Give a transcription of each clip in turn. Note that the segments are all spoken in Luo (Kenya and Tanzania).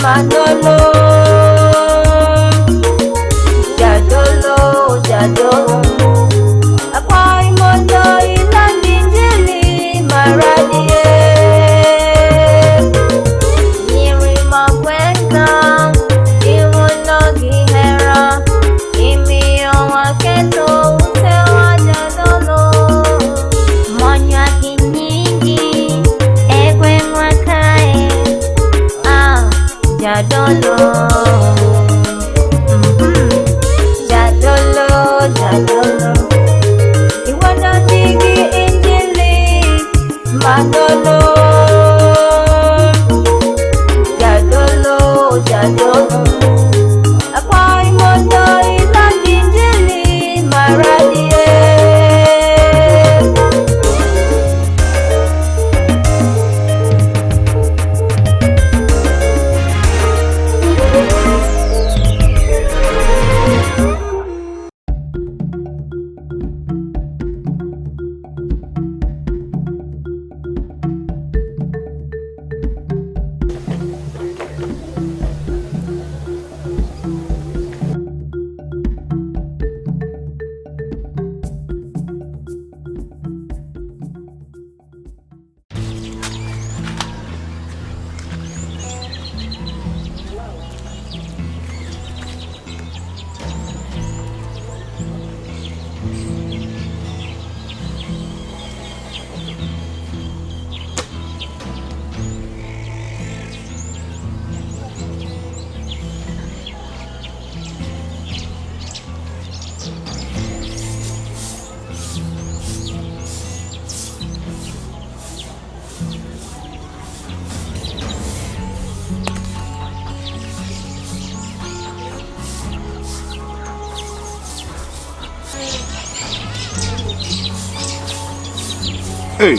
Manolo. Jadolo, jadolo. Akwayi mondo iland injili maradier. Nyiri magwenga, iwuondo gi hera, imiyo waketho utewa jadolo. Monywa gi nyingi e gweng'wa kae, ah, jadolo. Jadolo, jadolo. Iwuondo ji gi injili Manolo. Jadolo, jadolo. Akwayi mondo iland injili maradier. Hey.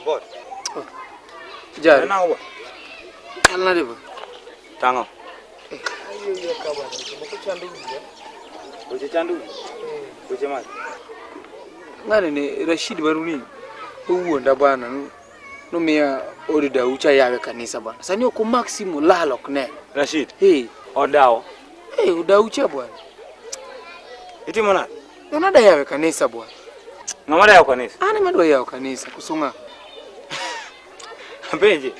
Bot. Jari. Nang'o ba? Chal nade ba? Tang'o. Weche chando wiyi? Weche mage? Ng'ani ni Rashid Baruni owuonda bana nomiya od dau cha yawe kanisa bana. Sani ok omak simu lal ok ne. Rashid. Eh. Odawo. Eh, odau cha bwana. Itimo nade? An adwa yawe kanisa bwana. Ng'ama dayo kanisa? An ema adwa yawo kanisa koso ng'a? Apenje.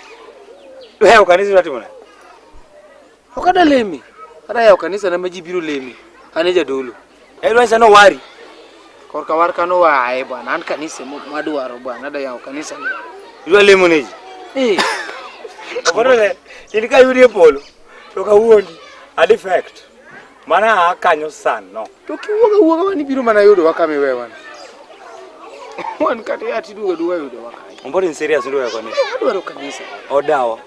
Dwa yawo kanisa idwa timo nade? Ok adwa leme. Adwa yawo kanisa na ma ji biro leme. An e jadolo. Idwa nyisa ni owari? Korka war kano wae bwana. An kanisa madwaro bwana. Adwa yawo kanisa ni. Idwa lemo ne ji? Eh. Okodole, in ka yudi e polo, to kawuondi, a defect. Mana a kanyo sano. To kiwuoga wuoga wan ibiro mana yudowa kama iwewa. Wan kata ya tiduoga duoga yudowa kanyo. Ombori in serious idwa yawo kanisa? Adwaro kanisa. Odawa.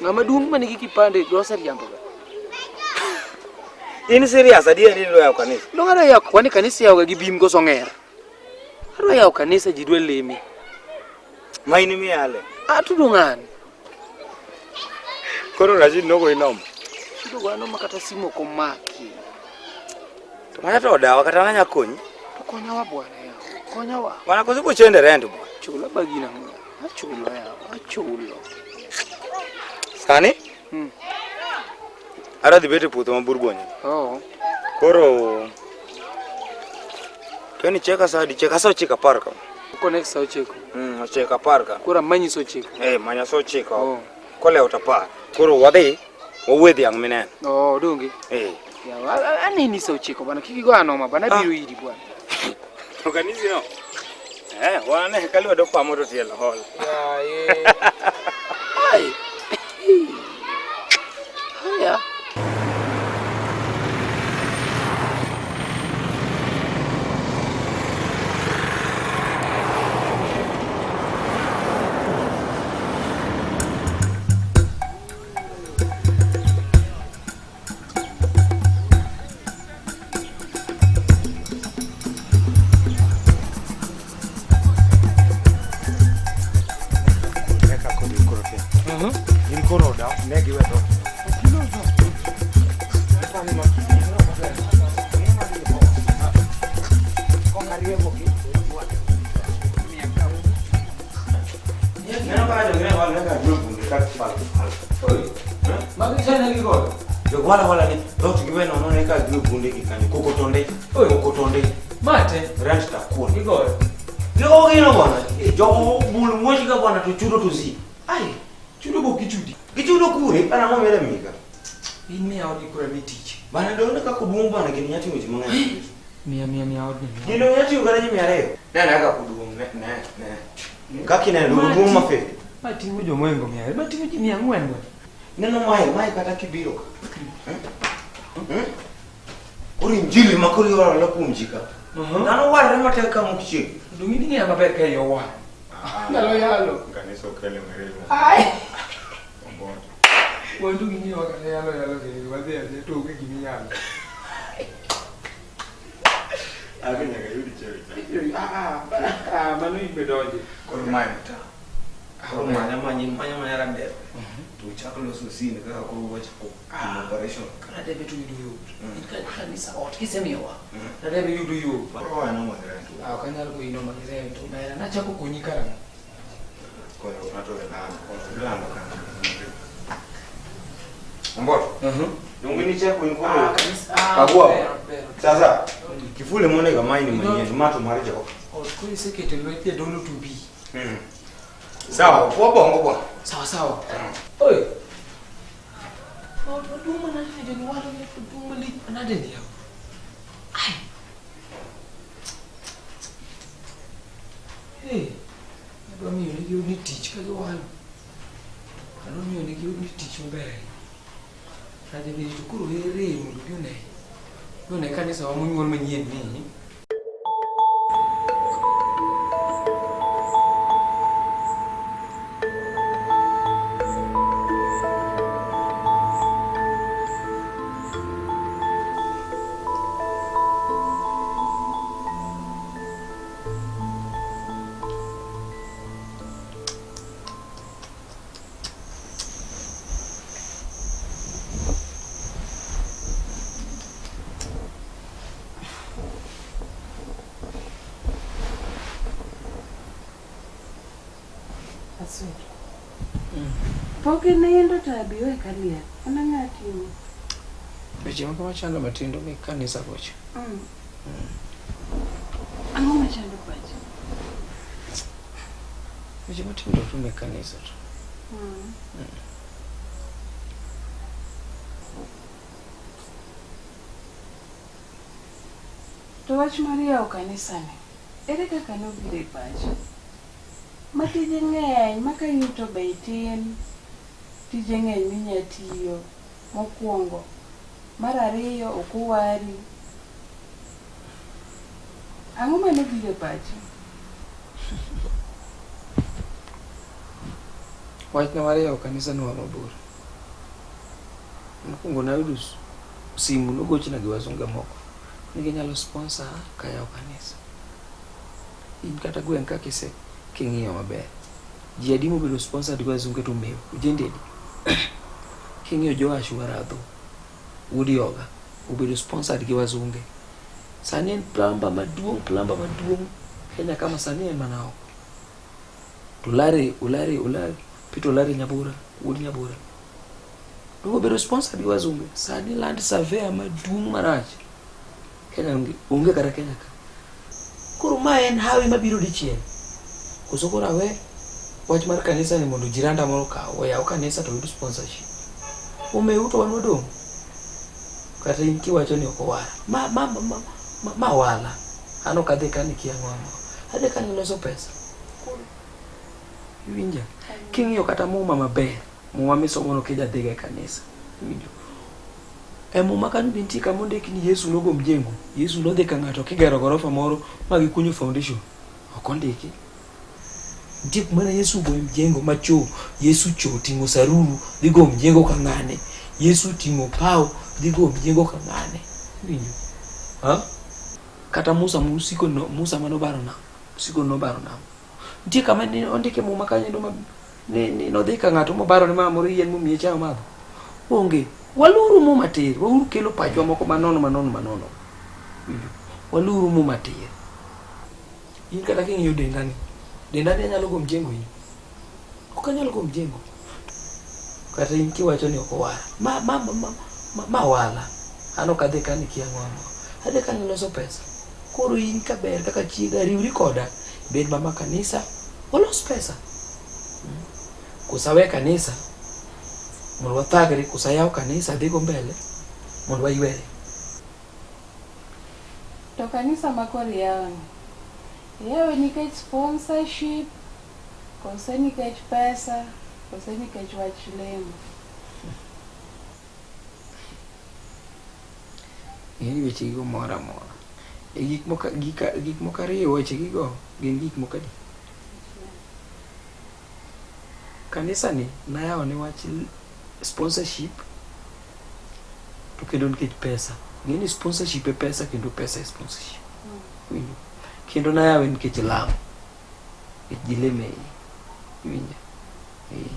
Ng'ama duong' ma nigi kipande doseriamboga. In serious adier ni idwa yawo kanisa? Donge adwa yawo kwani kanisa iyawoga gi bim koso ng'er? Adwa yawo kanisa ji dwa leme. Ma in miyale. Atudo ng'ani. Koro Rashid nogoyi noma. Rashid ogoya noma kata simu ok omaki. To mano to odawa kata an anya konyi. To konyawa bwana yawa. Konya wa. Bwana koso bochende rent bwana. Chula bagina ng'o. Achulo ya, achulo. Sani? Mm. Ara dhi bet e puodho ma Burbonyo. Oh. Koro Keni cheka sa adi? Cheka sa 9:10 kama. Connect sa 9. 9:10 ka. Koro amanyi sa 9. Eh, manya sa 9. Oh. Kolewo to 10. Koro wadhi wawuo e dhiang' mineno. Oh, donge. Eh. Ya, aneni sa 9 bwana. Kik igo anoma bwana, abiro iri bwana. To kanisi no. Eh, wane kalwedo pamo to tielo hol. Ya, eh. Ai. Haya. In koro da ne giwe dhoot. Wala wala ni dhoot giwe nono ne ka giwe bunde gi kanyo koko tonde koko tonde Mate. rent ta kuon. Igoyo. Gigo gino bwana. Jogo bul ng'wech ga bwana to chudo to zi. Ai. Chudo bo kichudi. Gichudo kure ana mo mere mika. In miya odi koro mi tich. Bana donde kaka oduong' bwana gini nyatimo ji mang'eny. Miya miya miya odni. Gino nyatimo kata ji 200. Ne ne kaka oduong' ne ne ne. Kaka ineno oduong' ma fake. Ma ting'o jomwengo 200, ma ting'o ji 400 bwana. Neno mae mae kata kibiro ka. Koro injili ma koro ioro kuom ji ka. Dhano warre matek ka mok chieng'. Donge in ing'eya maber ka iye owang'. Nyalo yalo. Kanisa okele mirima. Ai. Oboto. Wan to ging'iyowa kata yalo yalo gini, wadhi adhiya to onge gima iyalo. Abi nyaka yud cheo cha. Ah, ah, mano in be donje. Koro mae mta. Koro manya manya manya manya radebe. To chak loso scene kaka koro wachako timo operation. Radebe to yudo yot. In ka kanisa ot kisemiyowa. Radebe yudo yot. Koro wano many rent. Ah, ok anyal goyi no many rent. Omera, nachako konyi karang'o? Koro ng'ato e lando. Lando kanyo. Omboto. Donge nichako in koro. Kanisa. Ah, Kagua. ber, ber. Sasa kifule monego amayi ni manyien ma to mar jok. Ot koro iseketo e lwet jadolo to bi. Sawa, wabongo bwana. Sawa sawa. Oi. Ot maduong' manade ni jogi walo ni maduong' malich manade ni yawa. Ai. Hey. Adwa miyo negi odni tich ka giwalo. Adwa miyo negi odni tich maber ahinya. Rajabedo to koro ere mondo obi one. One kanisa wa monyuol manyien ni. Aswero. Pok inindo to abi we kaliel. En ang'o atimo? Weche moko machando matindo mek kanisa kocha. Ang'o machando pachi? Weche matindo tu mek kanisa to. To wach mar yawo kanisani, ere kaka nobiro e pachi? Ma tije ng'eny ma ka yuto be itin, tije ng'eny minya tiyo. Mokwongo. Mar ariyo, ok owari. Ang'o mane obiro e pachi? Wachna mar yawo kanisa noa mabor. Mokwongo nayudo simu nogochna gi wasunge moko ni ginyalo sponsor kayawo kanisa. In kata gweng' ka kise king'iyo maber, ji adi mobedo sponsored gi wasunge to omew, ojende adi? King'iyo Joash Waradho, wuod Yoga, obedo sponsored gi wasunge. Sani en plumber maduong', plumber maduong' Kenya kama sani en mana oko. To Larry, Ulari, Ulari, Peter Olari Nyabura, wuod Nyabura. Dugo bedo sponsored gi wazunge. Sani land surveyor maduong' marach. Kenya onge, onge kata Kenya ka. Koro ma en hawi mabiro dichiel. Koso koro awe wach mar kanisa ni mondo jiranda moro okaw, oyaw kanisa to oyud sponsorship. Omewu to wan wadong'. Kata in kiwacho ni ok owara. Ma wala. An ok adhi ka ni kia ang'o ang'o. Adhi ka ni loso pesa. Koro iwinja? King'iyo kata muma maber, muma misomono kijadhiga e kanisa. Iwinjo? E muma kanyo be nitie kama ondik ni Yesu nogo mjengo. Yesu nodhi ka ng'ato kigero gorofa moro ma gikunyo foundation. Ok ondiki. Nitie kuma ne Yesu ogoyo mjengo ma cho. Yesu cho ting'o saruru dhi go mjengo ka ng'ane. Yesu ting'o paw dhi go mjengo ka ng'ane. Iwinjo? Ha? Kata Musa musiko no, Musa manobaro nam. Musiko nobaro nam. Nitie kama ne ondike muma kanyo no ma ni nodhi ka ng'ato mobaro ne mama moro yien momiye chai omadho. Onge. Waluru muma tir. Wauru kelo pachwa moko manono manono manono. Winjo? Waluru muma tir. In kata king'iyo dendani, dendani anyalo go mjengo in. Ok anyal go mjengo. Kata in kiwacho ni ok owara. Ma wala. An ok adhi ka ni kia ang'o ang'o. Adhi ka ni loso pesa. Koro in kaber kaka chiega riwri koda. Bed mama kanisa, walos pesa. Koso awe kanisa mondo wathagre, koso ayaw kanisa adhigo mbele mondo waywere. To kanisa ma koro iyawoni, iyawe nikech sponsorship, kose nikech pesa, kose nikech wach lemo? Ing'e ni weche gigo mora amora. E gik moko gik moko ariyo weche gigo gin gik moko adi? Kanisa ni nayawo ne wach sponsorship to kendo nikech pesa. Ing'e ni sponsorship e pesa kendo pesa e sponsorship. Iwinjo? Kendo nayawe nikech lamo. Nikech ji lemo e iye. Iwinjo? Eh.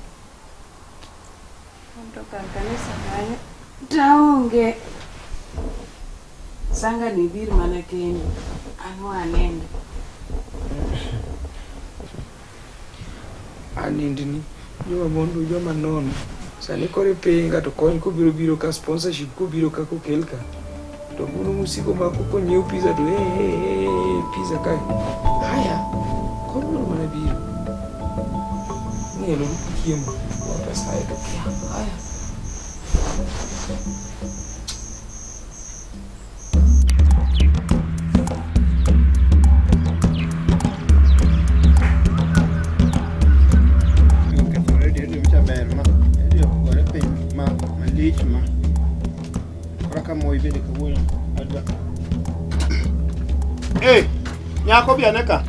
To kar kanisa kanyo taonge sanga ni ibir mana kendi an wanende. Anindni joma mondo joma nono. Sani koro ipinga to kony kobiro biro ka sponsorship kobiro ka kokel ka. To bunu musiko ma konyiew pizza to eh eh eh pizza kae. Haya, kony biro mana biro. Ng'elo chiemo. Pesa ae to kia. Haya. Okethore redio cha ber ma redio ogore piny ma malich ma koro ka moi bende kawuono adwa Eh, nyako bi ane ka.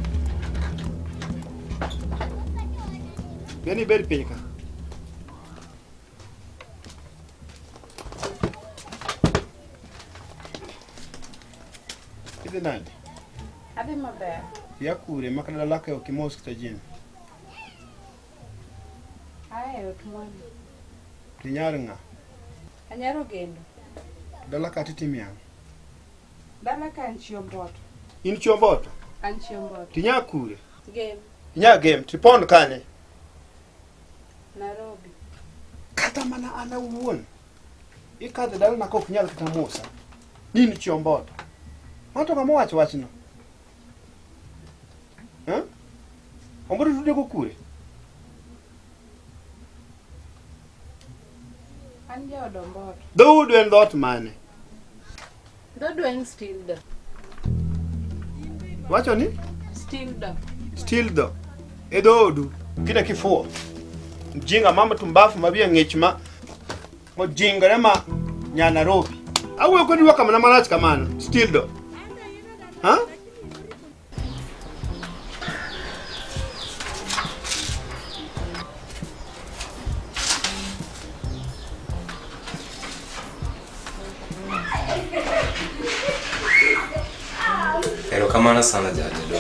Bi ane ibed piny ka. Idhi nade? Adhi maber. Ya kure ma kata dala ka ok imos kata jin. Ae ot mwani. To inyar ng'a? Anyaro gendo. Dala ka titimi ang'o? Dala ka an chi Omboto. In chi Omboto? An chi Omboto. To inya kure? Gem. Inya gem, tipond kanye? Nairobi. Kata mana an awuon ikadho dalana ka ok nyal kata mosa ni in chi Omboto. Mano to ng'ama owacho wachno? Eh? Omboto tudego kure? An jaod Omboto. Dhoudu en dhoot mane? Dhodu en Stildo. Wacho ni? Stildo. Stildo. E dhoudu. Kine kifuo. Mjinga mama tumbafu mawiye ng'ich ma mojingore ma nya Nairobi. Awuoyo kodi rwaka mana marach kamano. Stildo. Ha? Erokamano sana jadolo.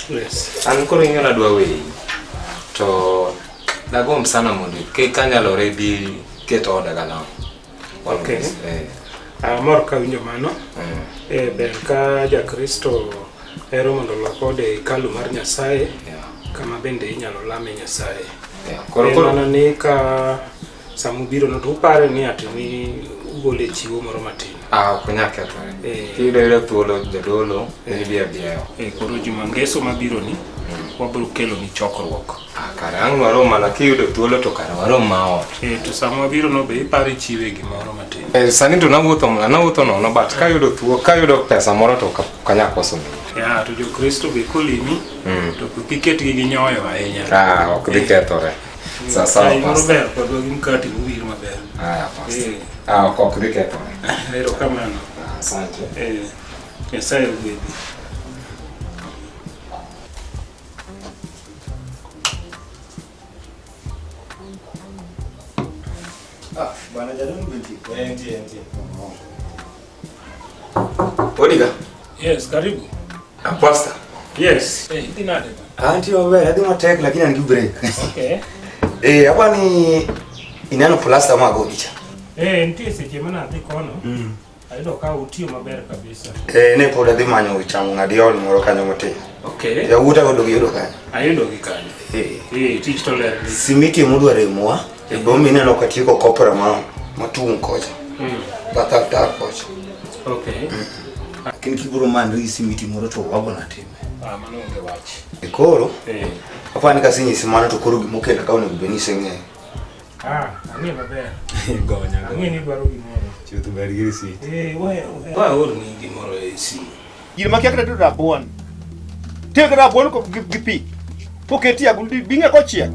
Yes. An koro ing'eyo nadwa weyi. To dagomb sana mondo kanyalore bi ket oda galam. Okay. Eh. Amor kawinjo mano. Mm. Ber ka jakristo Hero mondo olok ode hekalu mar Nyasaye kama bende inyalo lame Nyasaye. Koro En koro mana ni ka sama ubiro no to upare ni ati ni ugole chiwo moro matin. Ah, ok onyal kethore. Eh. Kiyudo yudo thuolo jadolo, idhi adhiya. Eh, koro juma ngeso mabiro ni wabiro kelo ni chokruok. Ah, kare ang' warom mana kiyudo thuolo to kare warom ma ot. Eh, to sama wabiro no be ipare chiwe gimoro matin. Eh, sani to nawuotho nawuotho nono but kayudo thuolo kayudo pesa moro to ok anyal koso miyi. Ya, to jokristo be kolimi to kik iketgi gi nyoyo ahinya. Ah, ok dhi kethore. Sawa sawa Chai moro pastor. ber kodwa gi mkati mowir maber. Haya pastor. Eh. Ah, ok ok dhi kethore. Erokamano. Ah, Asante. Eh, Nyasaye ogwedhi. Ah, bwana Jadon binti. Eh, ndiye ndiye. Odiga. Yes, karibu. Ah, pastor. Yes. Eh, idhi nade? Anti maber, adhi matek lakini an gi break. Okay. Eh, hapa ni ineno plasta mag odi cha. Eh, nitie seche mana adhi kono. Ayudo ka utiyo maber kabisa. Eh, ne pod adhi manyo chamo ng'adi ol moro kanyo matin. Okay. Yawuota go dog yudo kanyo. Ayudo gi kanyo. Eh. Eh, tich to ler. Simiti emodwa remowa. E boma ineno ka tieko kopra ma matung' kocha. Batha tar kocha. Okay. Lakini kibiro manri gi simiti moro to wabona time. Ah, mano onge wach. E koro, Eh. apani kasenyisi mano to koro gimokelo ka onego bed ni iseng'eyo. Ah, ang'e maber. Gonya. Ang'e ni idwaro gimoro. Chuth ber gi receipt. Eh, we we aorni gimoro e simu. Gir makia kata tedo rabuon. Tek rabuon gi pi. Koketi e agulu bing'e kochiek.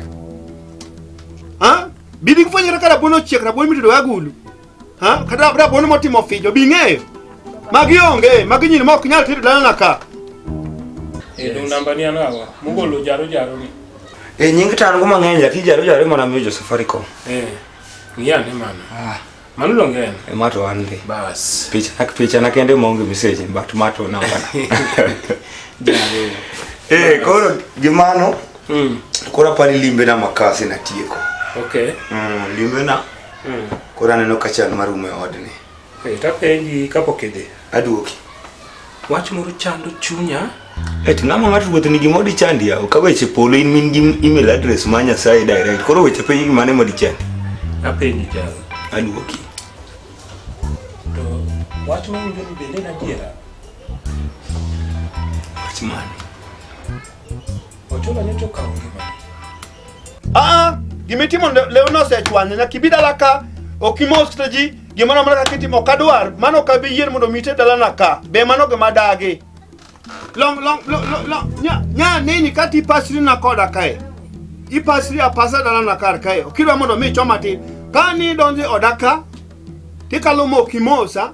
Ha? Bibi kufwenyo kata rabuon ochiek, rabuon mitedo gi agulu. Ha? Kata rabuon motimo fijo, bing'eyo. Magi onge, magi nyiri ma ok nyal tedo dalana ka. Eh, dong namba ni an awa. Mogolo jaro jaro ni. E nying to an go mang'eny lakini jaro jaro mana miyo jo Safaricom. Eh. Ng'iya ne mano. Ah. Mano donge en? E ma to an gi. Bas. Picha picha na kende maonge message but ma to namba na. Jaro. Eh, koro gimano koro apani limbe na makasi natieko. Okay. Limbe na koro aneno ka chal mar rumo e odni. Eh, tapenji kapok idhi. Aduoki. Wach moro chando chunya. Eh, to ng'ama ng'ato wuoth ni gima odi chandi yawa. Ka weche polo in min gi email address ma Nyasaye direct. Koro weche piny gimane modi chandi. Apenji jalo. Aduoki. To wach mawinjo ni bende en adiera. Wach mane? Ochola nyocha okawo ngimane. Ah, gimitimo leo nosechwanya nyaka ibi dala ka ok imos kata ji gimoro amora kaka itimo ok adwar mano ok abi yie mondo mi iter dalana ka be mano gima dagi long long long long, long. Nya nya nini kata ipasri na koda kae ipasri apasa dalana kar kae ok idwa mondo mi ichoma matin ka ni donjo e oda ka tikalo mok imosa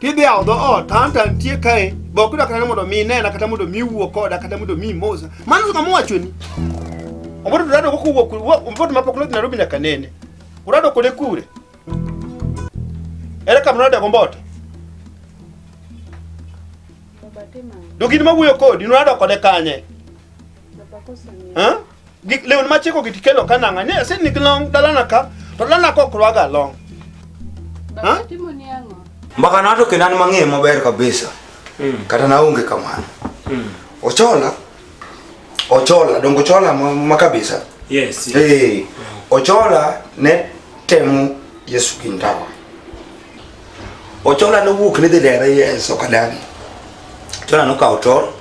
tidhi yawo dho ot an to antie kae be ok idwa kata ni mondo mi inena kata mondo mi iwuo koda kata mondo mi imosa mano to ng'ama owachoni Omboto urado go kowuok Omboto mapok nodhi Nairobi nyaka nene. Urado kode kure? Ere kama nurado go Omboto? Baba timo ang'o? To gin mawuoyo kodi nurado kode kanye? Baba koso ng'eyo. Ha? Gik lewni machiko gi tikelo ka nang'a? Ne asenigi long dalana ka to dalana ka ok rwaga long. Baba timo ni ang'o? Mbaka na to kendo an mang'eyo maber kabisa. Kata naonge kamano. Ochola Ochola, dongo Ochola ma, ma kabisa. Yes. yes. Eh, Ochola ne temo Yesu gi ndawa. Ochola nowuok ni dhi dere Yesu kadagi. Ochola nokawo tol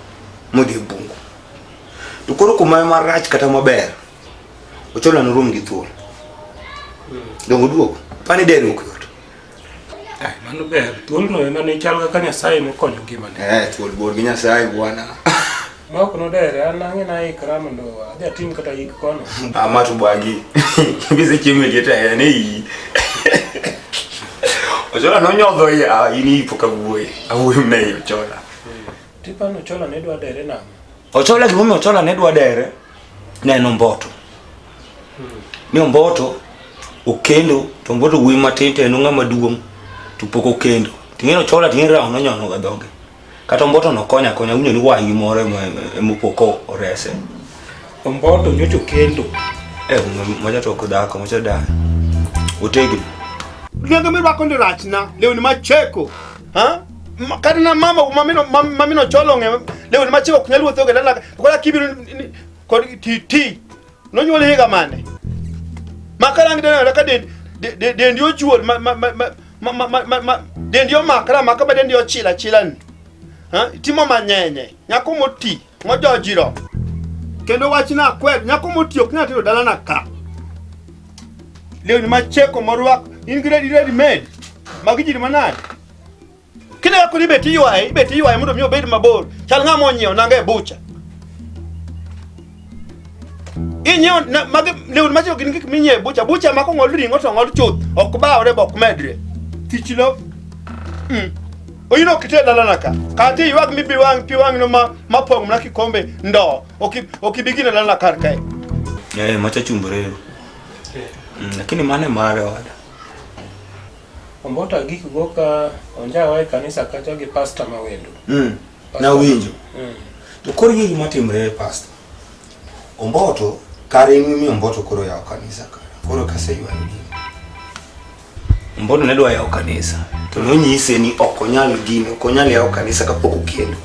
modhi e bungu. To koro kuma marach kata maber, Ochola norom gi thuol. Dongo duogo, pani derruok yot. Ai, mano ber. Thuolno ema ne chal kaka Nyasaye mokonyo ngimane. Eh, thuol bor gi Nyasaye bwana. Ma ok nodere, an ang'e naikra mondo adhi atim kata yik kono. Ama to bwagi. Bisechiemo e liete ahinya ne iyi. Ochola nonyodho iye, ah, in ipo ka wuoyi. Awuoyo mana ei Ochola. Tipano Ochola ne dwa dere nang'o? Ochola gimomiyo Ochola ne dwa dere ne en Omboto. Ni Omboto okendo to Omboto wuoyi matin to en ng'ama duong' to pok okendo. Ting'e ni Ochola ting'e rawo nonyono ga dhoge. Kata Omboto nokonyo akonya winjo ni waygi moro ema opo ko orese. Omboto nyocha okendo. Eh, macha to ok dhako, macha dayo. Otegno. Lewni mirwako ni rachna, lewni macheko. Ha? Kata na mama mamino mamino cholo ng'e lewni machiwo ok nyal wuotho go e dala to koro kibiro kod ti ti nonyuol higa mane ma karang dena ka dendi ojuol ma ma ma ma ma ma ma dendi omakre amaka ma dendi ochil achila ni ha itimo manyenye nyako moti mojojiro kendo wachna akwed nyako moti ok nyal tero dalana ka lewni macheko morwak in gi ready ready made magi jiri manade kine kaka ibet iywaye ibet iywaye mondo mi obed mabor chal ng'ama onyiewo nanga e bucha inyiewo magi lewni macheko gin gik minyiewo e bucha bucha ma kong'ol ring'o to ng'ol chuth ok bawre be ok medre tich lo Oyino ok iter dalana ka kata iywag mi pi wang' pi wang'no ma mapong' mana kikombe ndo ok ok ibi gino dalana kar kae Eh, macha chumbre. Lakini mane mare wada. Ombota gik go ka onjawa e kanisa kacha gi pasta ma wendo. Nawinjo. To koro ing'e gima timre pastor. Omboto kare in mi Omboto koro yawo kanisa ka. Koro kaseywayo gini. Omboto ne dwa yawo kanisa. To nonyise ni ok onyal gini, ok onyal yawo kanisa kapok okendo.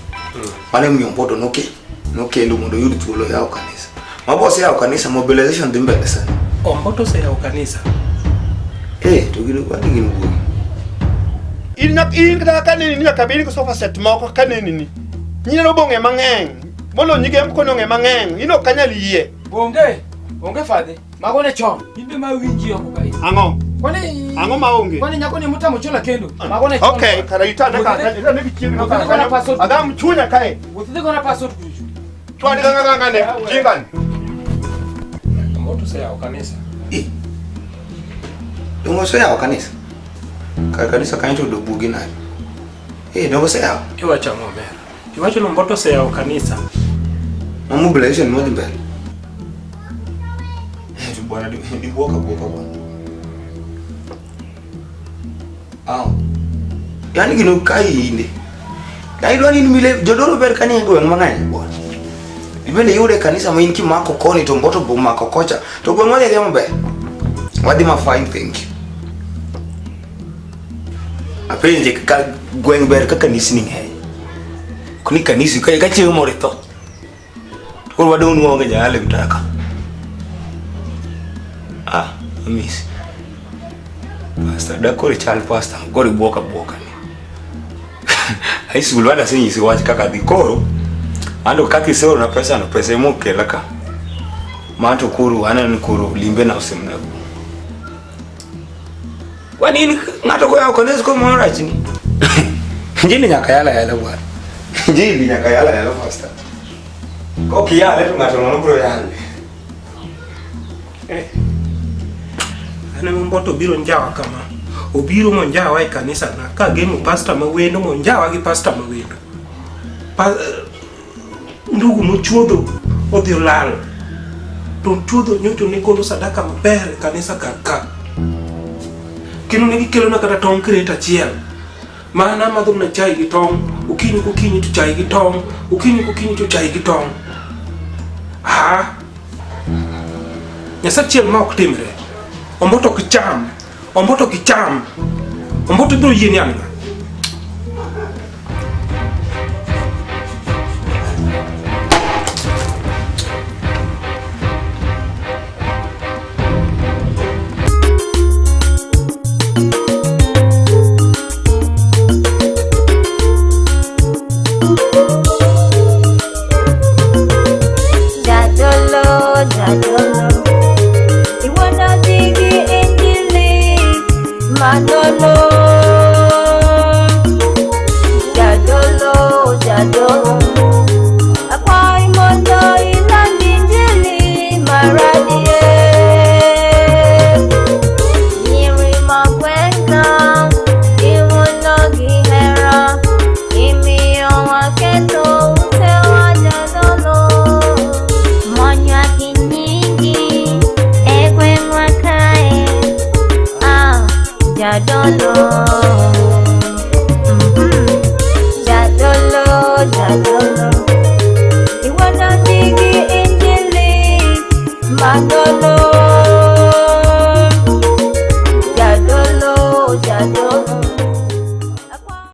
Mano emomiyo Omboto nokendo mondo oyud thuolo yawo kanisa. Mabo oseyawo kanisa, mobilization dhi mbele sani. Omboto oseyawo kanisa. Eh, to gin wadi gin wuoyi. In nyak in kata ka neni ni nyaka bed gi sofa set moko ka neni ni. Nyineno bong'e mang'eny. Molo nyige mkono ng'e mang'eny. In ok anyal yie. Onge, onge fadhe. Mago ne chon. In be ma winji oko kae. Ang'o? Kwani Ang'o ma onge? Kwani nyako ni mutamo chola kendo. Mago ne chon. Okay, kara itane ka itane gi chiegni Wuoth idhi gona passport. Agam chunya kae. Wuoth idhi gona passport kucho. Twadi ga ga ga ne. Jingan. Omboto oseyawo kanisa. Eh. Dongo oseyawo kanisa? Kar kanisa kanyo to dobugi nade? Eh, dongo oseyawo? Iwacho ang'o omera? Iwacho ni Omboto oseyawo kanisa. Ma mobilization modhi mbele. Eh, to bwana dibuoka buoka bwana. Aw. Yaani gino kai inde. Na idwa ni mile jodolo ber kani e gweng' mang'eny bwana. Ibende yude kanisa ma in kimako koni to Omboto bo mako kocha. To gweng' wadhi adhiya maber. Wadhi ma fine thank you. Apenje ka gweng' ber ka kanisni ng'eny. Ok ni kanisi ka chieng' moro itho. To koro wadong' ni waonge jayalo e mtoka. Ah, amisi. Pastor, da koro ichal pastor, koro ibuoka buoka ni. High school wada asenyisi wach kaka dhi koro. Ando kaka iseorona pesa no, pesa ema okela ka. Ma to koro aneno ni koro limbe na osemna go. Kwani in ng'ato koyawo kanisa koro mano rach ni? Injili nyaka yala yala bwana. Injili nyaka yala yala pastor. Kok iyale to ng'ato nono biro yale. Eh. An ema Omboto obiro njawa kama. Obiro monjawa e kanisa na kageno pasta ma wendo monjawa gi pasta ma wendo. Ndugu nochuodho odhi olal. To chuodho nyocho ne golo sadaka maber e kanisa kar ka. Kendo ne gikelona kata tong' crate achiel. Ma an amadho mana chai gi tong', okinyi kokinyi to chai gi tong', okinyi kokinyi to chai gi tong'. Ah! Nyasaye achiel ma ok timre. Omboto ok cham. Omboto ok cham. Omboto biro yie ni an ng'a? Jadolo, jadolo, iwona digi injili manolo. Jadolo, jadolo, akwayi mondo iland injili maradier. Nyiri magwenga, iwuondo gi hera, imiyo waketho utewa jadolo. Monywa gi nyingi e gweng'wa kae, ah, jadolo. Jadolo, jadolo, iwuondo ji gi injili manolo. Jadolo, jadolo.